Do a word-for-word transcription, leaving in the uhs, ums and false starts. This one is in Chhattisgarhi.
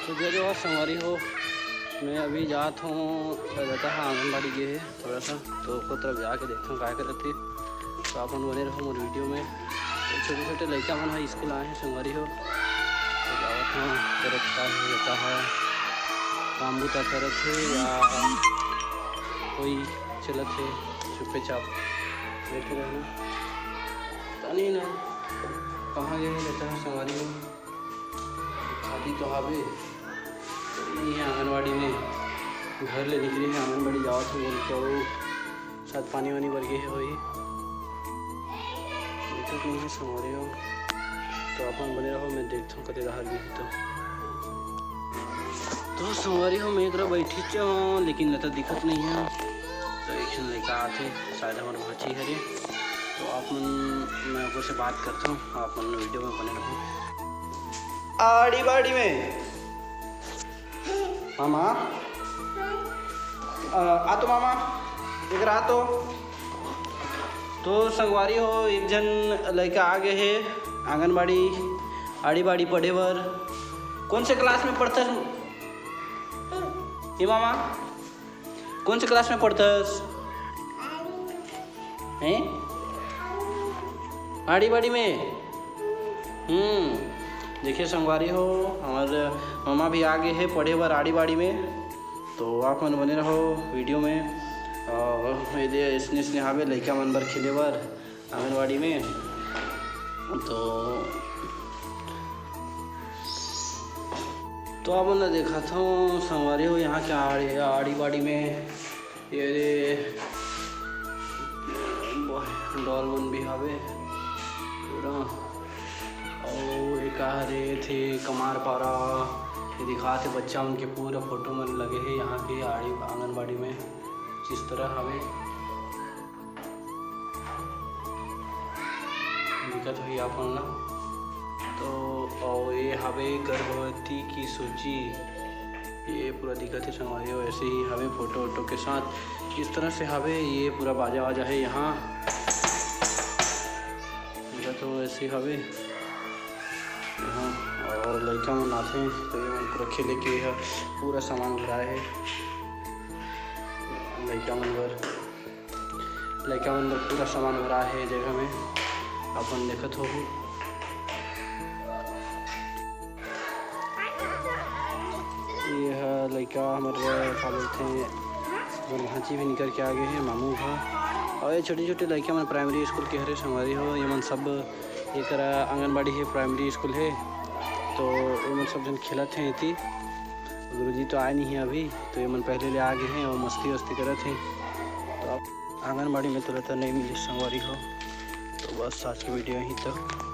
तो जय जोहार संगवारी हो, मैं अभी जात हूँ, रहता है आंगनबाड़ी गे हे थोड़ा सा, तो ओकर तरफ जाके देखता हूँ काय करत हे। तो आप मन बने रहो मोर वीडियो में। तो छोटे छोटे लइका मन ह स्कूल आए हैं संगवारी हो, तो जावत हूँ, करत का हे, रहता है काम बूता करत हे या कोई चलत हे, चुप्पे चाप बैठे रहना। पता नहीं ना कहाँ गए रहता है संगवारी हो। खादी तो हावे, नहीं है आंगनबाड़ी में, घर ले निकले हैं, आंगनबाड़ी जावत हो बोल के, वो शायद पानी वानी भर गए है वही। देखत नहीं है संगवारी हो, तो अपन बने रहो, मैं देखता हूँ कते बाहर गए तो। तो संगवारी हो, मैं एकरा बैठी हूँ, लेकिन लता दिखत नहीं है, तो एक झन लइका आथे, शायद हमारे भांची हरे, तो आप मन, मैं ओकर से बात करता हूँ, आप मन वीडियो में बने रहो। आड़ी बाड़ी में मामा, अ, आ तो मामा, इधर आ तो। तो संगवारी हो, एक झन लइका आ गए हे आंगनबाड़ी, आड़ी बाड़ी पढ़े बर। कौन से क्लास में पढ़थस ए मामा? कौन से क्लास में पढ़थस? हैं? आड़ी बाड़ी में। हम्म, देखिए संगवारी हो, हमारे मामा भी आ गए हैं पढ़े बर आड़ी बाड़ी में, तो आप मन बने रहो वीडियो में। और ये दे इसने इसने हावे लइका मन बर खेले बर आंगनबाड़ी में। तो तो आप मन देखत हो संगवारी हो, यहाँ के आड़ी, आड़ी बाड़ी में ये रे डॉल मन भी हावे पूरा। अउ एक हरे थे कमार पारा, ये दिखात हे बच्चा मन के पूरा फोटो मन लगे हे यहाँ के आड़ी आंगनबाड़ी में, जिस तरह हवे। दिखत होही आप मन ला। तो अउ ये हवे गर्भवती की सूची, ये पूरा दिखत हे संगवारी हो। ऐसे ही हवे फोटो वोटो के साथ, इस तरह से हवे। ये पूरा बाजा वाजा है यहाँ, दिखत हो ऐसे हवे यहाँ। और लइका मन आथे तो ये मन पूरा खेले के, ये ह पूरा सामान भराए हे लइका मन बर। लइका मन बर पूरा सामान भरा हे जगह में, अपन देखत होहू। ये ह लइका हमर, का बोलथे, हमर भांची भी निकर के आ गए हे, मामू ह। और ये छोटे-छोटे लइका मन प्राइमरी स्कूल के हरे संगवारी हो, ये मन सब, एकरा आंगनबाड़ी हे, प्राइमरी स्कूल हे, तो ये मन सब झन खेलत हे एती। गुरुजी तो आए नहीं है अभी, तो ये मन पहले ले आ गए हैं और मस्ती वस्ती करत हैं। तो आप आंगनबाड़ी में तुरंत नहीं मिली संगवारी हो। तो बस आज की वीडियो यहीं तक।